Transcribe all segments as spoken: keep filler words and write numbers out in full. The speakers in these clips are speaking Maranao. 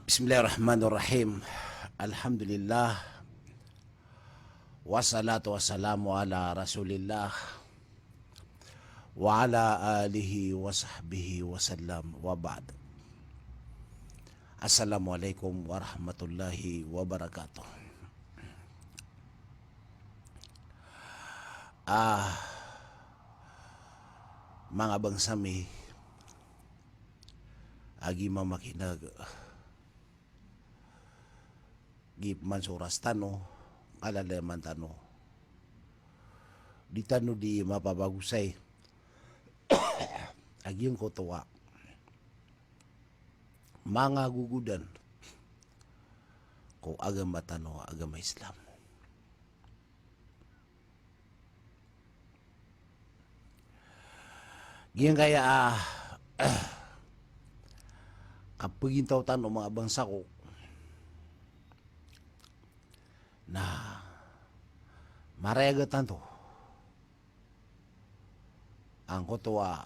Bismillahirrahmanirrahim. Alhamdulillah. Wassalatu wassalamu ala Rasulillah wa ala alihi wa sahbihi wa sallam, wa ba'd. Assalamualaikum warahmatullahi wabarakatuh. Ah, manga bangsa mi a gii mamakineg, gii pman so oras tano, kalalayaman tano. Di tano di mapabagosay a giyangkoto a manga gogodan ko agama tano a agama Islam. Giyangkaya a kapagintaw tano, manga bangsa ko, na marayag tanto angkoto a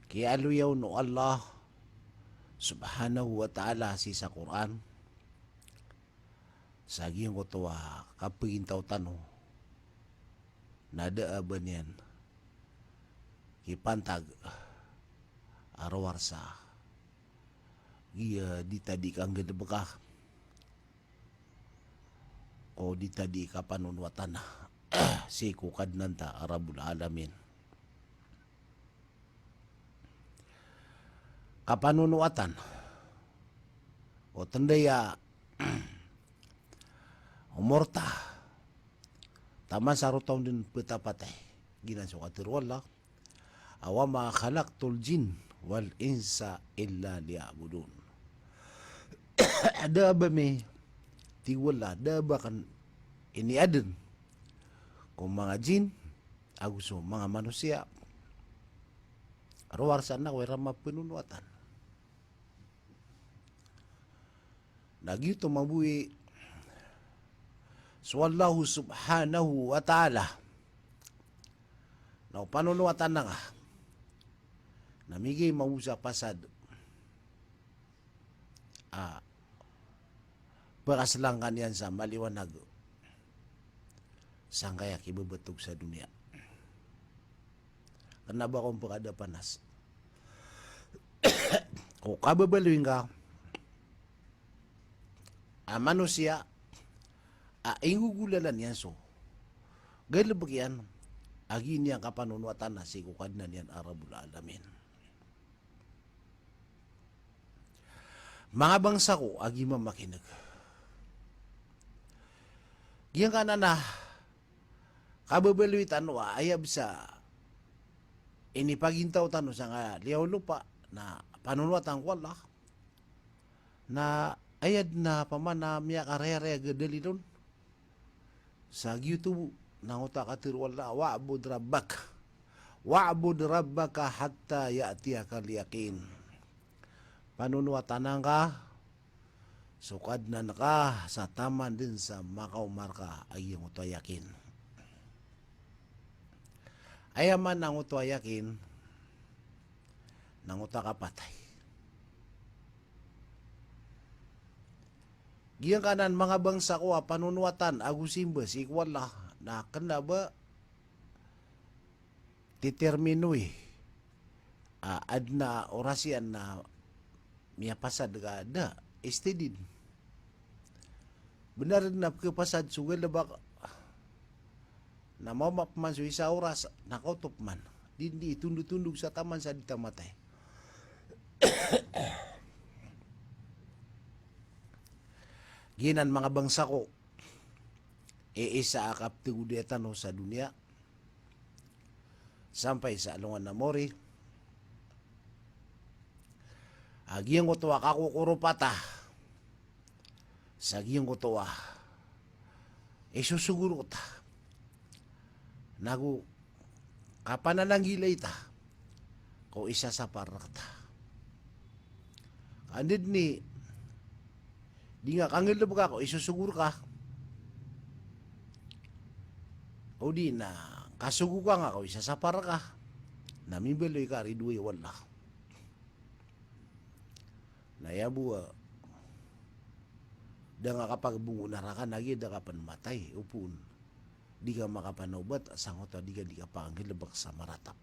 kiyaaloya on o Allah subhanahu wa ta'ala sii sa Qur'an. Sa giyangkoto a kapagintaw tano na da a ba niyan kipantag a rowar sa giya di ta di kanggalebeka ko di ta di kapanonoatan sii ko Kadnan ta a Rabbul Alamin. Kapanonoatan o tendaya omor ta taman sa roo taw den petapatay. Giyanan so katharo o Allah a, "Wa ma khalaqtul jinn wal insa illa liya'budun." Da a ba mi, tig o Allah, da a ba aken iniaden ko manga jinn ago so manga manosiya rowar sa na ko iran mapanonoatan. Na giyoto mambo i so Allahu subhanahu wa ta'ala na o panonoatan angka na migay mambo sa pasad a pekaselangkan iyan sa maliwanag sangkaya kibebetog sa doniya. Kena ba kon pekada panas ko kababaloy ngka a manosiya a inggogolalan iyan so galebek iyan a gii niyan kapanonoatan sii ko Kadnan iyan a Rabbul Alamin. Manga bangsa ko a gii mamakineg, giyangkanan a kababaloy tano a aya bes a inipagintaw tano sangkaliyawaw lopa na panonoatan ko Allah, na aya den a pamana miyakarayarayag a dalil on sa giyoto bo na angkoto a katharo o Allah, "Wa'bud rabbak, wa'bud rabbaka hatta ya'tiyakal yaqin." Panonoatan angka so Kadnan ka sa taman den sa makaoma reka a giyangkoto a yakin. Aya maana angkoto a yakin na angkoto a kapatay. Giyangkanan manga bangsa ko a panonoatan ago simba sii ko Allah na kena ba titermino i a aden a oras iyan na miyapasad ka, da, istidid. Benar den a pekepasad so galebek na maoma peman so isa oras na kaoto peman. Di den di itondotondog sa taman sa di ta matay. Giyanan manga bangsa ko i isa a kaptegodia tano sa doniya sampay sa alongan a mori a giyangkoto a kakokoropata sa giyangkoto a isosogor ta nago kapanananggilai ta ko isasapar rek ta. Ka anda den i di nga kanggalebek ka ko isosogor ka, odi na kasogor ka nga ko isasapar ka, na mimbaloy ka ridoay o Allah. Na aya bo a da nga kapagbogo na rakan a giya da ka pn matay, opama di ka makapanobat, sangkoto a di ka, di ka panggalbk sa maratap.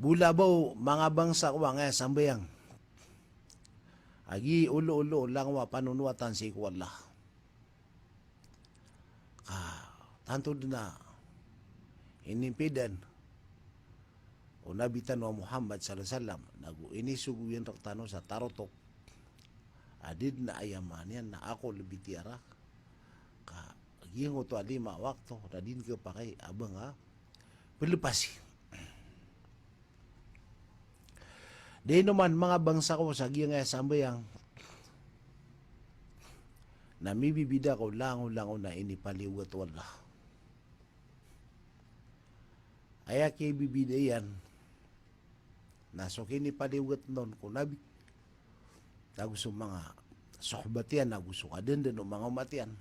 Bolabaw, manga bangsa ko, angkaya sambayang. A giya olo-olo o langowan a panonowatan sii ko Allah. Ka tanto dn a inimpidan o Nabi tano a Muhammad sallallahu alaihi wasallam, nago inisogo iyan rktano sa tarotop a di dn a aya maana niyan na ako lbi tiyara, ka giyangkoto a lima a wakto na di dn khapakay a ba nga plpasi. Di ino man, manga bangsa ko, sa giyangkaya sambayang na mibibida ko langolangon a inipaliyogat o Allah. Aya kibibida iyan na so kinipaliyogat on ko Nabi, ago so manga sohbat iyan, ago so kadndn o manga omat iyan,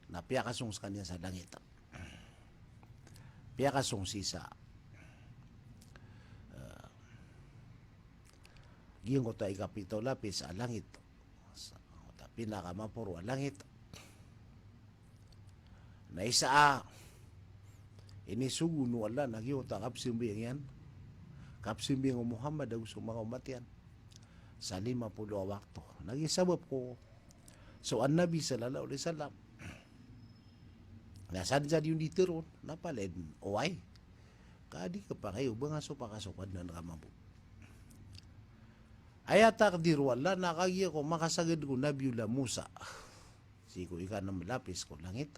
na piyakasong skaniyan sa langit. Piyakasong sii sa, eh, giyangkoto a ikapito lapis a langit. Sa, sa pinakamaporo a langit. Na isa a inisogo o Allah na giyoto a kapsambayang iyan, kapsambayang o Muhammad ago so manga omat iyan sa lima polo a wakto. Na giya sabap ko so an-Nabi sallallahu alaihi wasallam na sadn sa di on di tharoon na palaya dn, oway, ka di khapakay o ba nga sopak a so Kadnan ka mambo. Aya takdir o Allah na kagiya ko makasagad ko Nabiyullah Musa sii ko ikanm lapis ko langit,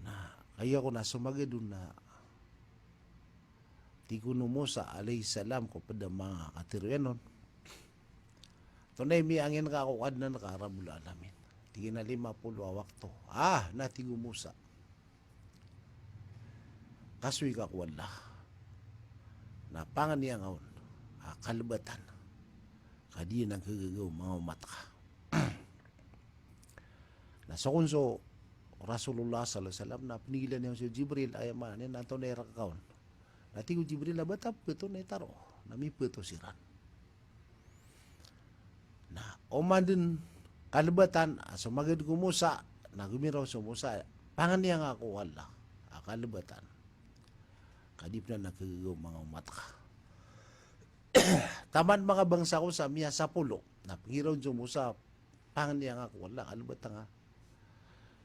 na kagiya ko na somagad on na tig on o Musa alayhis salam ko pd a manga katharo iyan on, antonaa i miyaangin ka ko Kadnan ka a Rabbul Alamin? Tig iyan a lima polo a wakto. Ah, na tig o Musa, kasoy ka ko Allah na pangniya ngka on a kalbatan ka di niyan khagaga o manga omat ka. Na so kon so Rasulullah sallallahu alaihi wasallam na pnigilan iyan so Jibril, aya maana niyan na antonaa i rk ka on? Na tig o Jibril a ba ta pto na itaro, na mipto siran. Na oman dn kalbatan a somagad ko Musa, na gomiraw so Musa, pangniya ngka ko Allah a kalbatan ka di pn anan khagaga o manga omat ka. Taman, manga bangsa ko, sa miyasapolo na pngiraw on so Musa, pangniya ngka ko Allah a kalbatan ka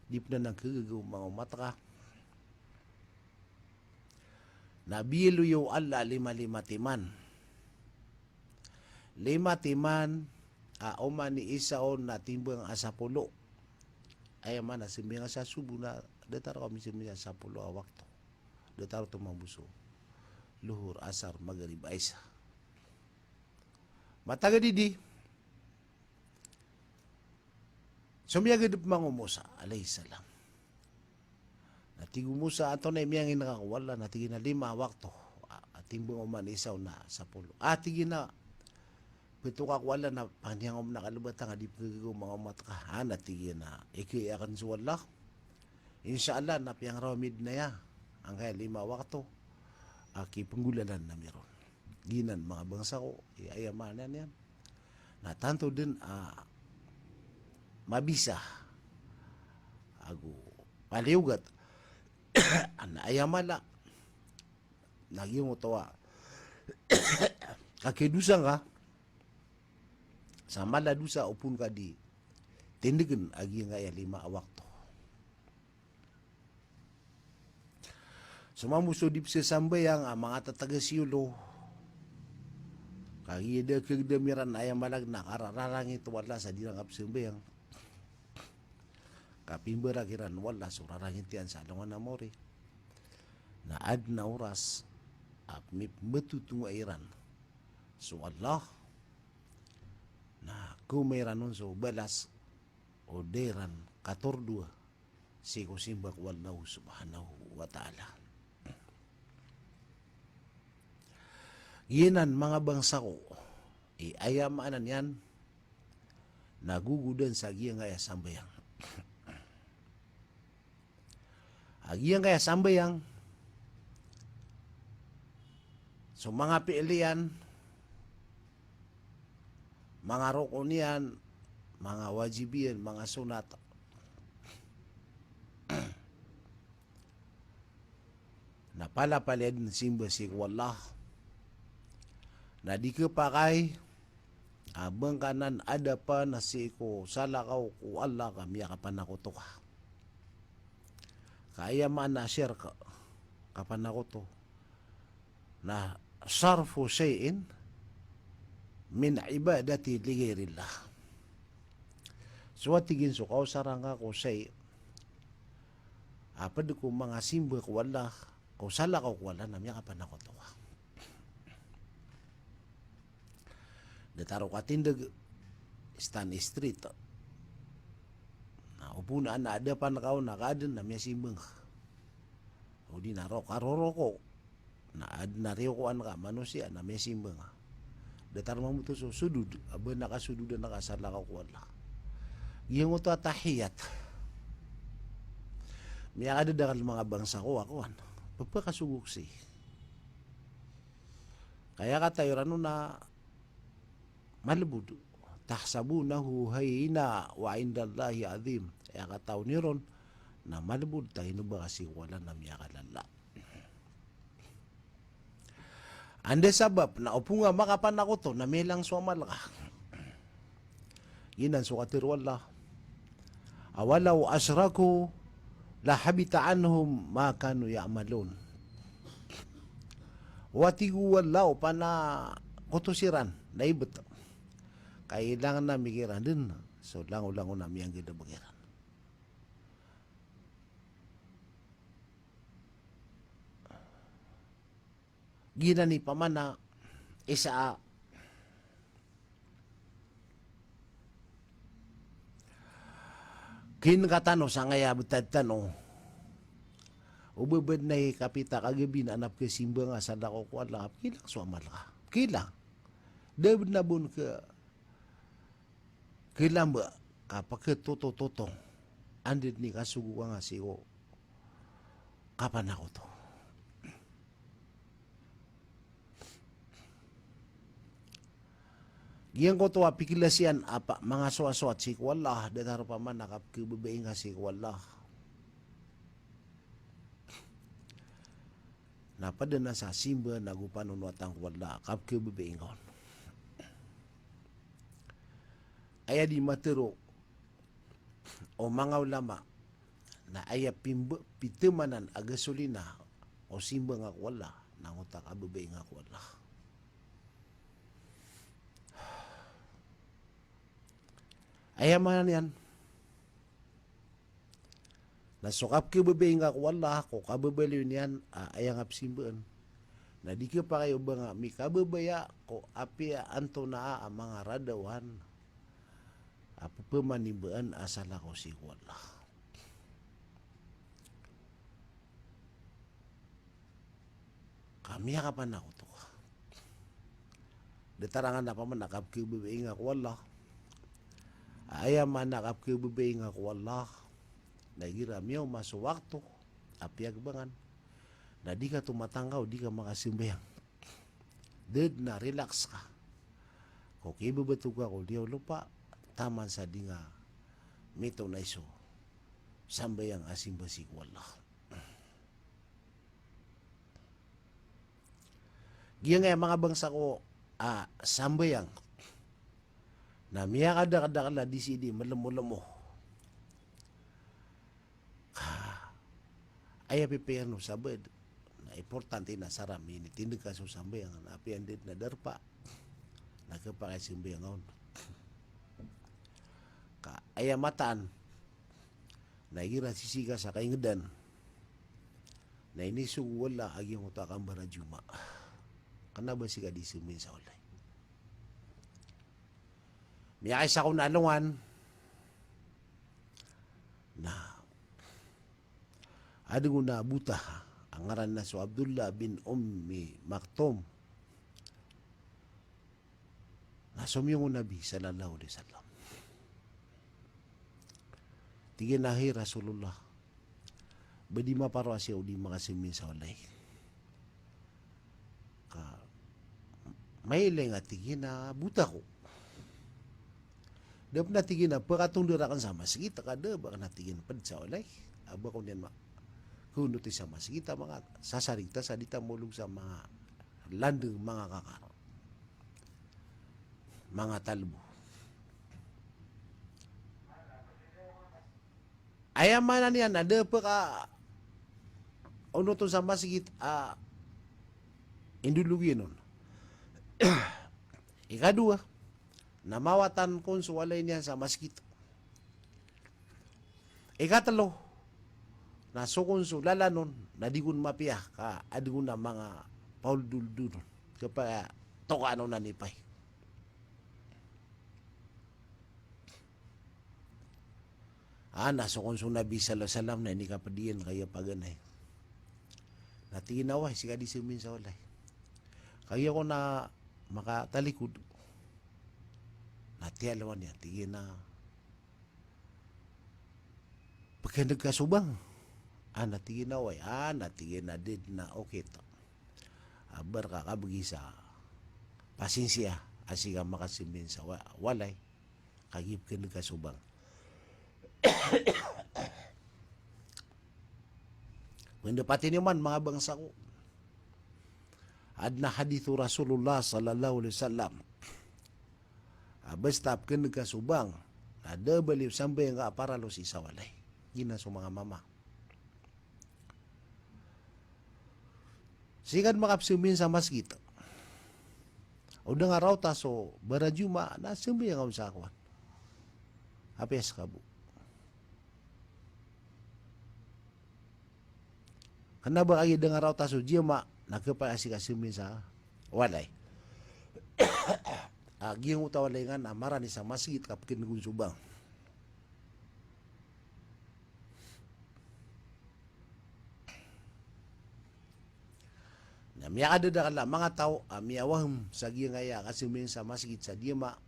di pn anan khagaga o manga omat ka. Na biyaloy o Allah a lima-lima timan. Lima timan a oman i isa on na timbang a sapolo. Aya maana, sambayang sa sobo na datar ka misambayang a sapolo a wakto. Datar oto mambo so Lohor, Asar, Magrib, Isa. Matagad idi, somiyagad pman o Musa alayhis salam. Na tig o Musa, antonaa i miyaangin ka ko Allah? Na tig iyan a lima a wakto a, a timbang oman i isa on na sapolo. Ah, tig iyan a pto ka ko Allah na pangniya ngka on a kalbatan ka di pn khagaga o manga omat ka. Ah, na tig iyan a ikay akn so Allah. Insha Allah na piyangraw ami dn aya angkaya lima a wakto a kipnggolalan ami ron. Giyanan, manga bangsa ko, i aya maana niyan na tanto dn a mabisa ago paliyogat an aya mala na giyangkoto a kakiyadosa ngka sa mala a dosa opama ka di tindgn a giyangkaya lima a wakto. So mambo so di pzasambayang a manga tatag a siyolo, kagiya da khagdam iran a aya mala na kararangit o Allah sa di iran kapzasambayang, kapimbarak iran o Allah so rarangit iyan sa alongan a maori. Na adn a oras a mipmbtotonga iran so Allah, na khaoma iran on so balas o da iran katordoa sii ko simba ko Allah subhanahu wa ta'ala. Giyanan, manga bangsa ko, i aya maana niyan na gogodan sa giyangkaya sambayang. A giyangkaya sambayang, so manga pi'il iyan, manga rokon iyan, manga wajib iyan, manga sonat. Na palapalaya dn simba sii ko Allah. Na di khapakay a ba ngka nan adapan sii ko salakaw ko Allah ka miyakapanakoto ka. Ka aya maana a shirk, kapanakoto, na sarfu shay'in min ibadati li ghairillah. So a tig iyan so kaosara ngka ko shay', a pd ko manga simba ko Allah, ko salakaw ko Allah na miyakapanakoto ka. Datar o katindg, stan street. Na opama na adapan ka on na kaadn na miyasimba ngka. O di na roo ka roroko. Na adn a riyokoan ka manosiya na miyasimba ngka. Datar mambo oto so sujud, a ba na kasujud na ka salakaw ko Allah. Giyangkoto a tahiyat. Miyakadadakl manga bangsa ko a kowan. Pphakasogoksi. Ka aya kataw iran on na malbod. Tahsabunahu hayyinan wa 'indallahi 'azim. Aya kataw niron na malbod, ta ino ba ka sii ko Allah na miyakalala. Anda sabap na opama nga makapanakoto na miyalang so amal ka. Giyanan so katharo o Allah. Awalaw ashraku lahabita anhum ma kanu ya'malun. O a tig o Allah, opama na koto siran, na ibt. Ka ilang na mikiran dn so langolangon a miyanggalbk iran. Giyanan i pamana isa a kin ka tano sangkaya btad tano. O ba btad na i kapita ka gabi na pkhasimba ngka salakaw ko Allah, pkilang so amal ka. Pkilang. Da btad na bon ka Kailangan ba ka pkhatotototong anda dn i kasogoan ka sii ko kapanakoto. Giyangkoto a pikilasiyan a manga sowasowat sii ko Allah, datar opama na kapkhababaing ka sii ko Allah. Na pd na sa simba nago panonowatan ko Allah, kapkhababaing ka on. Aya di matharo o manga ulama na aya pimb-, pithamanan a gasolina o simba nga ko Allah na angkoto a kababaing nga ko Allah. Aya maana niyan na so kapkhababaing nga ko Allah, ko kababaloy niyan a aya nga psimbaan. Na di khapakay o ba nga mikababaya ko apiya antonaa a manga radawan a pphanimbaan a salakaw sii ko Allah. Ka miyakapanakoto ka. Datar angkanan a pamana kapkhababaing nga ko Allah. Aya maana kapkhababaing nga ko Allah na igira miyaoma so wakto a piyagbangan na di ka tomatangkaw, di ka makasambayang. Da dn a relax ka ko kibabatog ka ko liyawaw lopa taman sa di nga mitonay so sambayang a simba sii ko Allah. Giyangkaya manga bangsa ko a sambayang na miyakadakdakl a di sii di mlmolmo. Ka aya pipikiran o sabaad na importante na sa ra minitindg ka so sambayang na apiya anda dn a darpa na khapakay sambayang on. Ka aya mataan na igira sisii ka sa kaingdan na inisogo o Allah a giyangkoto a kambarajomaa. Kna ba sii ka di sambayang sa walay. Miyakaisa ko na alongan na adn on a bota a ngaran na so Abdullah bin Ummi Maktum. Na somiyong o Nabi sallallahu alaihi wasallam. Tig iyan a, "Hay Rasulullah, ba di maparo a siyaw di makasambayang sa walay?" Ka mailay nga tig iyan a bota ako. Da pen a tig iyan a pekatonda raken sa masgit, ka da ba ken a tig iyan ped sa walay. A ba ko niyan ma-, khaonoti sa masgit a manga sasarita sa di ta maolog sa manga landeng, manga kakar, manga talbo. Aya maana niyan na da pekaonot on sa masgit a indolog iyan on. Ikadowa, na mawatan kon so walay niyan sa masgit. Ikatelo, na so kon so lalan on na di kon mapiya ka aden kon a manga paoldoldol on, kepatokaan on a nipay. A, na so kon so Nabi sallallahu alaihi wasallam na inikaped iyan ka giya paganay. Na tig iyan a, "Wai, sii ka di sembiyan sa walay." Kagiya ko na makatalikod. Na tiyalowan iyan, tig iyan a, "Pekeneg ka so bang?" A, na tig iyan a, "Wai." A, na tig iyan a, "Ded na okit. A, ber ka kabegi sa pasinsiya a sii ka makasembiyan sa wa-, walay. Kagiya pekeneg ka so bang." Pendapat ini man, manga bangsa ko, aden a hadith o Rasulullah sallallahu alaihi wasallam a basta pekeneg ka so bang, na da bali o sambayang ka a paralo sii sa walay. Giyanan so manga mama. Sii ka den makapesembiyan sa masgit. O da nga raota so bara Juma, na sembiyan ka on sa kowan. Apiya seka bo. Kena ba kagiya da nga raota so Juma, na kepakay a sii ka sembiyan sa walay. A, giyangkoto a walay nga na marani sa masgit ka pekeneg on so bang. Na miyakadadakel a manga taw a miyawahem sa giyangkaya a kasembiyan sa masgit sa Juma.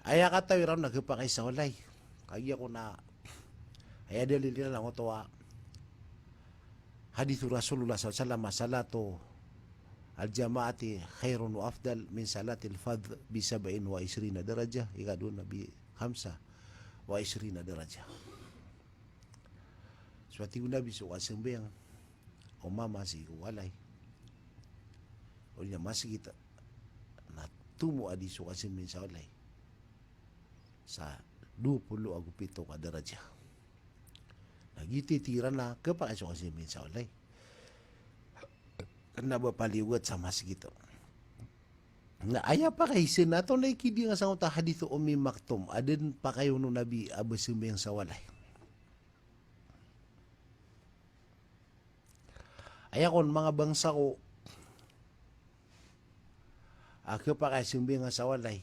Aya katawi ron na kepakay sa walay. Kagiya ko na aya dalil iran angkoto a hadith o Rasulullah sallallahu alaihi wasallam, "Salatu al-jama'ati khairun wa afdal min salatil fadh bi sab'in wa ishrina darajah." Ikadowa na bi khamsa wa ishrina darajah. So tig o Nabi, so kasembiyan o mama sii ko walay, odi na masgit, na tomo a di so kasembiyan sa walay sa dowa polo ago pito ka darajah. Na giyoto i tig iran a kepakay so kasembiyan sa walay. Kena ba paliyogat sa masgit. Na aya pakay sen a tonaa i kidinga sangkoto a hadith o Ummi Maktum, a den pakayon o Nabi a ba sembiyan sa walay. Aya kon manga bangsa ko a kepakay a sembiyan sa walay,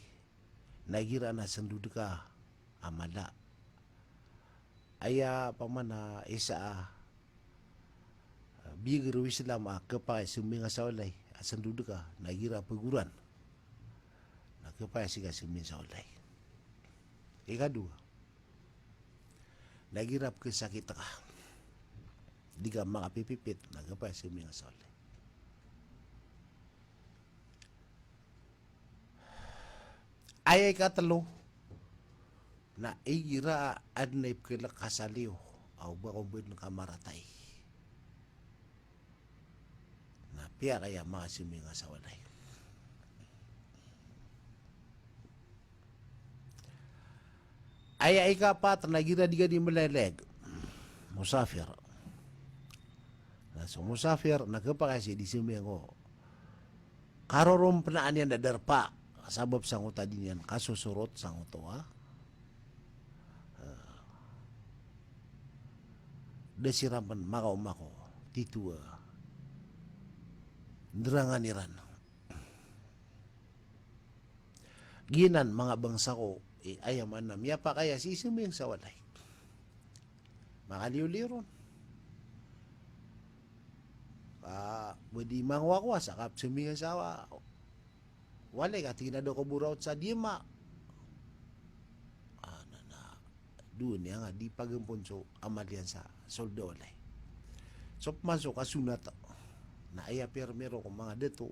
na igira na sendod ka a mala. Aya pamana isa a, a, biger o Islam a kepakay a sembiyan sa walay a sendod ka, na igira pegoran, na kepakay a sii ka sembiyan sa walay. Ikadowa, na igira pekesakit ka, di ka makapipipit, na kepakay a sembiyan sa walay. Aya ikatelo, na igira aden a ipekelekas a liyo a o ba ko ben kamaratay, na piyakay a makasembiyan sa walay. Aya ikapat, na igira di ka di melayalayag, musafir. Na so musafir na kepakay a sii di sembiyan ko karorompenaan iyan a darpa, sabap sangkoto a di niyan kasosorot sangkoto a, eh, da siran pen makaoma ko tito a nderangan iran. Giyanan manga bangsa ko, i, aya maana miyapakay a sii sembiyan sa walay. Makaliyo-liyo ron. Ka ba di mangowa-kowa sa kapesembiyan sa wa-, walay ka tig iyan a da ko bo raot sa Juma. A, na, na, doon iyan nga di pagempon so amal iyan sa sold a walay. So peman so kasonat, na aya pirmiro ko manga dato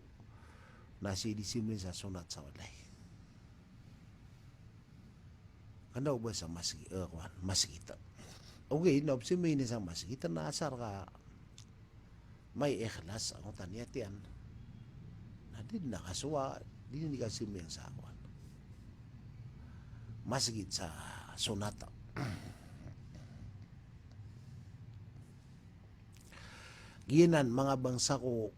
na sii di sembiyan sa sonat sa walay. Kna o ba sa masgit, eh, kowan, masgit. Ogaid na o ba sambayang sa masgit na asar ka may ikhlas angkoto a niyat iyan, na di dn a kasowa, di dn i kasambayang sa kowan, masgit sa sonat. Giyanan manga bangsa ko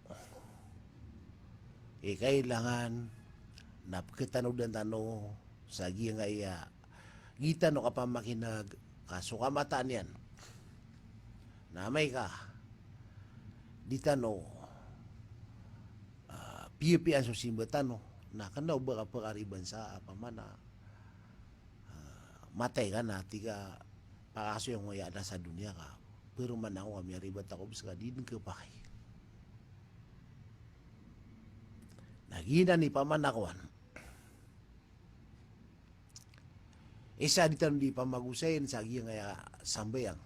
i kailangan na pkhatanodan tano sa giyangkaya gii tano kapamakineg ka so kamataan iyan na amay ka di tano, ah, piyapiyaan so simba tano, na kna o ba ka pkariban sa, opama na, ah, matay ka na tig ka, pakasoy angko aya da sa doniya ka paroman ako ka miyaribat ako bes ka di dn khapakay. Na giyanan i pamanakowan. Isa di tano di pamagosayin sa giyangkaya sambayang.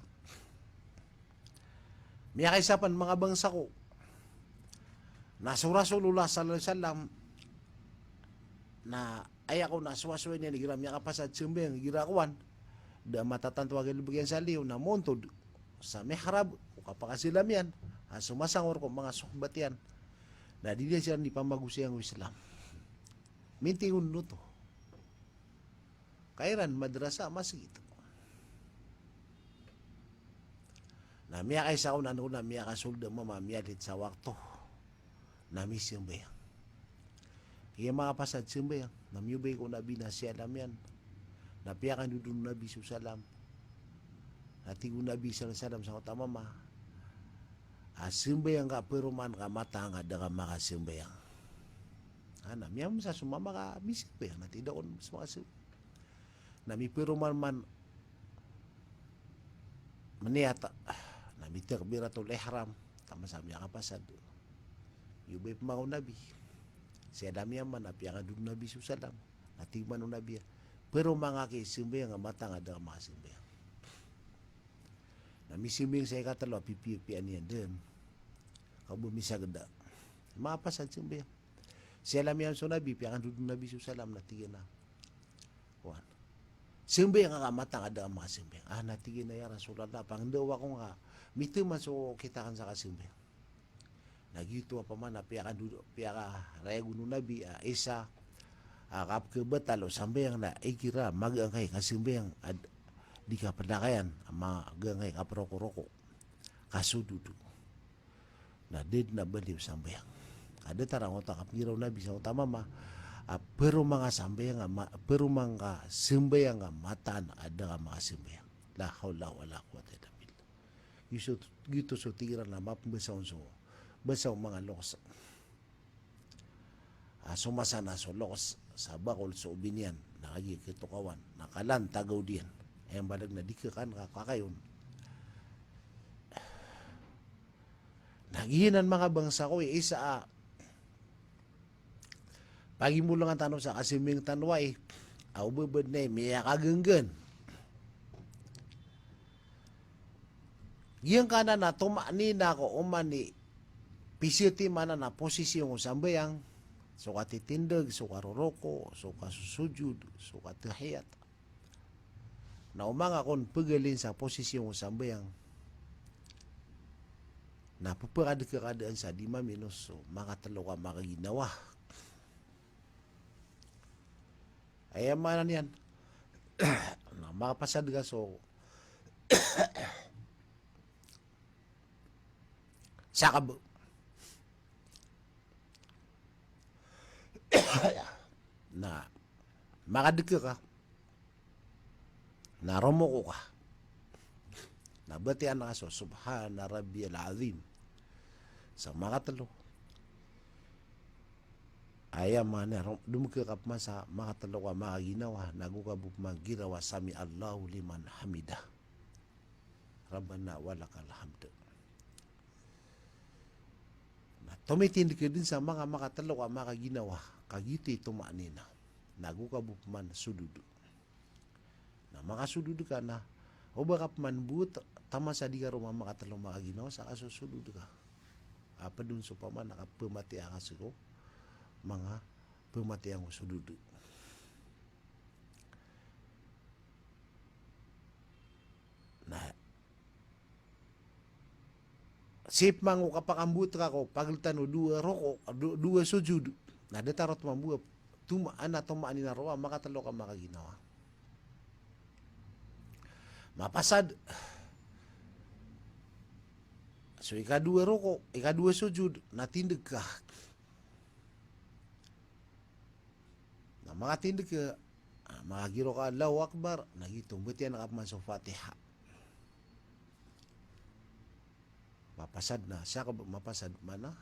Miyakaisa pn manga bangsa ko na so Rasulullah sallallahu alaihi wasallam na aya ko na sowasowa niyan igira miyakapasad sambayang igira kowan, da matatanto a galbk iyan sa liyo na montod sa mihrab ko kapakasalam iyan, a somasangor ko manga sohbat iyan. Na di niyan siran di pamagosayin o Islam. Mintingon oto. Ka iran madrasa, masgit. Na miyakaisa ko na, na miyakasold a mama, miyalit sa wakto na misambayang. Iya makapasad sambayang, na miyobay ko Nabi na siyalam iyan. Na piyakandod o Nabi so salam. Na tig o Nabi sallallahu alaihi wasallam sangkoto a mama a, sambayang ka paroman ka matag a da ka makasambayang. A, na miyamsa so mama ka misambayang, na tig a da kon makasambayang. Na miparoman man, maniyat, na mitakbiratul ihram, taman sa miyakapasad. Miyobay pman o Nabi. Siyalam iyan man, na piyakandod o Nabi so salam. Na tig man o Nabi a, paroman ka ki sambayang a matag a da ka makasambayang. Na misambayang sa ikatlo a pipiyapiyaan iyan dn. Ka o ba misagad a makapasad sambayang. Siyalam iyan so Nabi, piyakandod o Nabi so salam na tig iyan a, kowan, sambayang ka matag a da ka makasambayang. A, na tig iyan a, ya Rasulullah, pangndao ako nga mitaman so kita akn sa kasambayang. Na giyoto a pman a piyakandod, piyakarayag on o Nabi a isa a kapkhabatal o sambayang na igira magaan ka i kasambayang a di ka pnakayan, magaan ka i kaprokoroko, kasodod. Na da dn a bali o sambayang. Ka datar angkoto a kapnggiraw o Nabi sangkoto a mama a, paroman ka sambayang a ma-, paroman ka sambayang a matag a da ka makasambayang. La hawla wala quwwata illa billah. Giyoto, giyoto so tig iran a mapmbasa on so basa o manga loks a, so masa na so loks sa bakol so obi niyan, na kagiya khatokawan, na kalan tagaw diyan. Aya maana na di khakan ka kakayon. Na giyanan manga bangsa ko i isa a pagimbolngan tano sa kasambayang tano ai, a o ba bd na i miyakagnggan. Giyangkanan a tuma'nina ko oman i pisatiman a posisyon o sambayang, so katitindg, so karoroko, so kasosojod, so katahiyat. Na o manga kon pgalin sa posisyon o sambayang na pphakadkadaan sa di maminos so makatlo ka makaginawa. Aya maana niyan na makapasad ka so sakab. Na makadkha ka. Na romoko ka. Na batiya na so subhana rabbiyal azim sa makatlo. Aya maana rom-, dmkha ka pman sa makatlo ka makaginawa, na go ka bo pman girawa sami Allahu liman hamidah. Rabbana walakal hamd. Na tomitindg ka dn sa manga makatlo ka makaginawa, ka giyoto i tuma'nina. Na go ka bo pman sodod. Na makasodod ka na, o ba ka pman bo t-, taman sa di ka roo makatlo makaginawa sa kasosodod ka. A pd on so pamana ka pmatiya ka sii ko manga pmatiya ko sodod. Na sii pman ko kapakambowat ka ko pagiltan o dowa roko, do-, dowa sojud. Na datar oto mambo a tuma-, ana, tuma'nina roo a makatlo ka makaginawa. Mapasad. So ikadowa roko, ikadowa sojud, na tindeg ka. Na makatindeg ka, ah, makagiraw ka Allahu Akbar, na giyoto, mbatiya ka pman so Fatiha. Mapasad na, saka mapasad mana.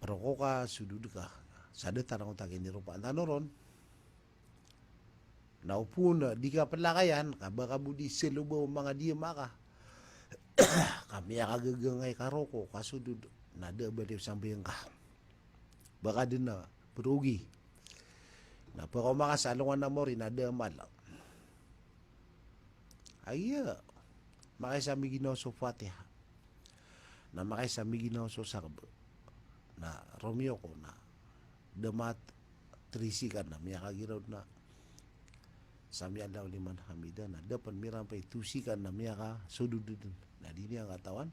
Roko ka, sojud ka. Sa datar angkoto a kiniropaan tano ron. Na opama di ka pelakayan, ka ba ka bo di saloba o manga diyama ka. Ka miyakagagangay ka roko, ka sojud, na da a bali o sambayang ka. Ba ka den a perogi. Na pekaoma ka sa alongan a maori, na da a mala. Aya, makaisa miginawa so Fatiha. Na makaisa miginawa so sakb. Na romiyo ko na damat three second na miyakagiraw na Sami Allahu liman hamidah, na da pen mirampay two second na miyakasojud den. Na di niyan katawan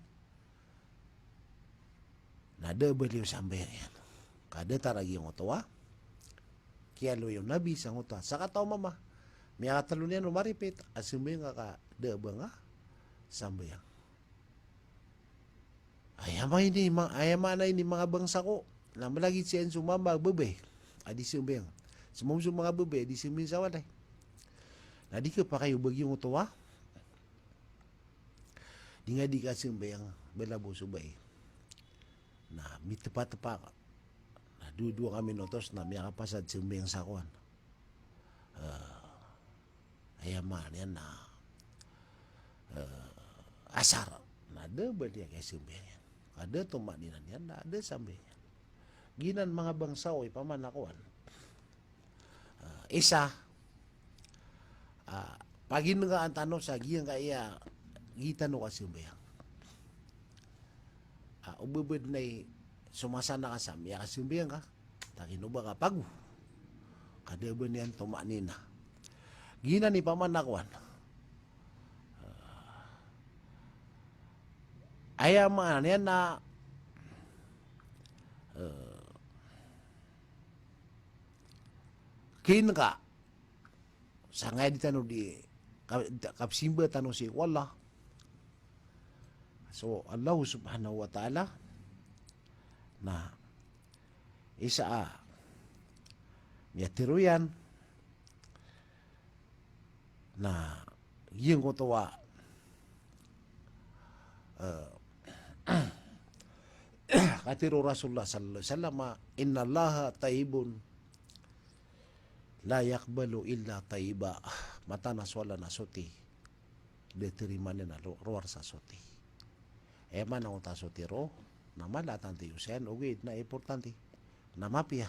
na da a bali o sambayang iyan. Ka datar a giyangkoto a kiyaaloy o Nabi sangkoto a sakataw a mama. Miyakatlo niyan o ma-repeat a sambayang ka, ka da a ba nga sambayang. Aya maana ini, ma-, aya maana ini manga bangsa ko. Na malagid siyan so mama a babay a di sambayang. Sii mambo so manga babay a di sambayang sa walay. Na di kapakay o ba giyangkoto a di nga di kasambayang, bala bo so bai. Na mitepatepa ka. Na dowa-dowa ka minutos na miyakapasad sambayang sa kowan. Eh, aya maana niyan na, eh, asar. Na da a bali a kasambayang iyan. Ka da a tuma'nina niyan, na da a sambayang iyan. Giyanan manga bangsa o, opama na kowan. Ah, isa, ah, paginenggaan tano sa giyangkaya, giya tano kasambayang. Ah, o ba den a i, so masa na ka sa miyakasambayang ka, ta kinoba ka pago. Ka da a ba niyan tuma'nina. Giyanan i opama na kowan. Ah, aya maana niyan na, eh, Kinka, sangkai di tano di ka-, kapsimba tano sii ko Allah. So, Allah subhanahu wa ta'ala, na isa a miyatharo iyan, na giyangkoto a, eh, katharo o Rasulullah sallallahu alaihi wasallam, "Innallaha tayyibun la yaqbalu illa tayyiba." Mataan a so Allah na soti, da tarimaan iyan a lo-, rowar sa soti. Aya maana o ta soti roo, na mala a tanto i osayan, ogaid na importante na mapiya.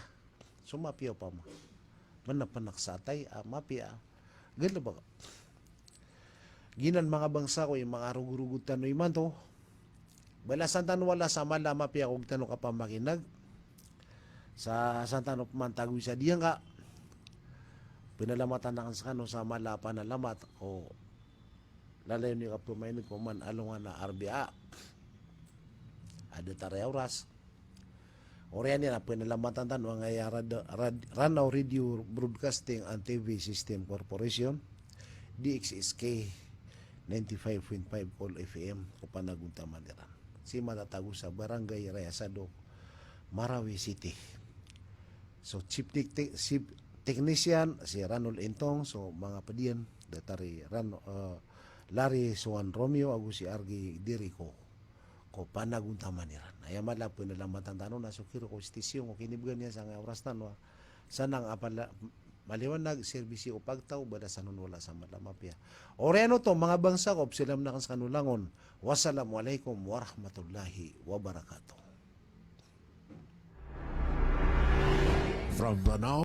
So mapiya opama. Mena penak sa atay a mapiya. Galebek. Giyanan manga bangsa ko i manga rogorogod tano imanto. Balasan tano o Allah sa mala a mapiya ko gitano kapamakineg. Sa san tano peman tagoy sa diyangka. Penalamatan aken sekano sa mala a panalamat ko lalayon iyo kapemakineg ko man alongan a Arbia. A datar a oras. Oriyan iyan a penalamatan tano angkaya Rad-, Rad-, Ranao Radio Broadcasting and T V System Corporation, D X S K ninety-five point five Cool F M ko panagontaman iran. Sii matatago sa Barangay Raya Sadok, Marawi City. So, chief tech-, tech-, chief technician, si Ranul Intong, so manga ped iyan, datar i Ran-, eh, Larry Suan Romeo, ago si R G Dirico. Ko panagontaman iran. Aya mala a penalamatan tano na so kiro ko station ko kinibegan iyan sangkaya oras tano a sanang a pala-, maliwanag, serbisyo ko pagtaw, balasan on o Allah sa mala a mapiya. Oriyan oto, manga bangsa ko, pesalam aken sekano langon. Wassalamu alaikum warahmatullahi wabarakatuh. From Banao